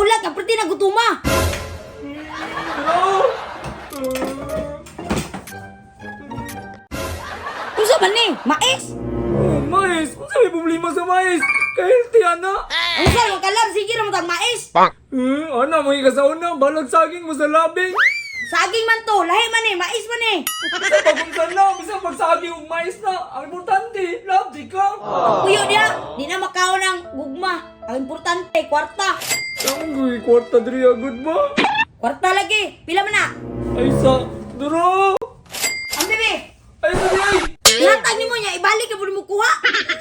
Ikaw lang, kapriti na gutuma. Dra! Unsa man ni? Mais? Oh, mais! Unsa may problema sa mais? Ka-healthy, ana! Unsa yung kalab sige ra mo tag mais. Eh, ana, mga kasauna, balag saging mo sa labing. Saging man to, lahi man ni, mais man ni. Bisa pag na, bisa pag saging ug mais na. Ang importante, love di ka. Puyo diha, di na makaon ang gugma. Ang importante, kwarta. Ang guy, kwarta diri agad ba? Kwarta lagi. Pila man na? Ay sa, duro! Ang bebe, Ay sa di ay! ihatag nimo niya, ibalik na mo kuha.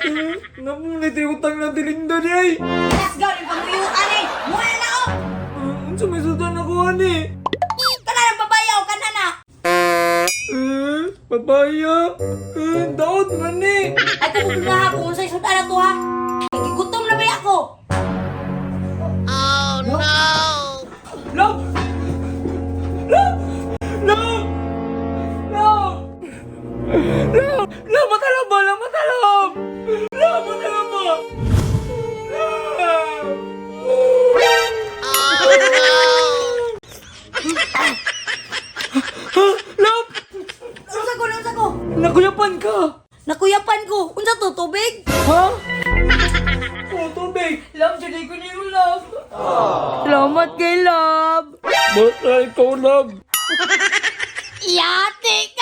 Eh, namulit yung utang na dilinda di ay! Let's go, yung pamuyuan eh. Muna na oh. Eh, unsa may sudan ako ani? Kana ng babayaw, kana na. Eh, papaya. Eh, daot man ni. Ay, kung na ha, kung sa'y sudan na to ha. Gigutom na ba ako? Love! Love! Love! Love! Love! Love, matalab ba? Love, matalab! Love, matalab ba? Love! Oh, Love! Unsa ko, unsa ko? Nakuyapan ka! Nakuyapan ko. Unsa to, tubig? Ha? Oh, tubig! Love, dyan ko niyo, love! Salamat kay love. Basta ikaw, love! Yate!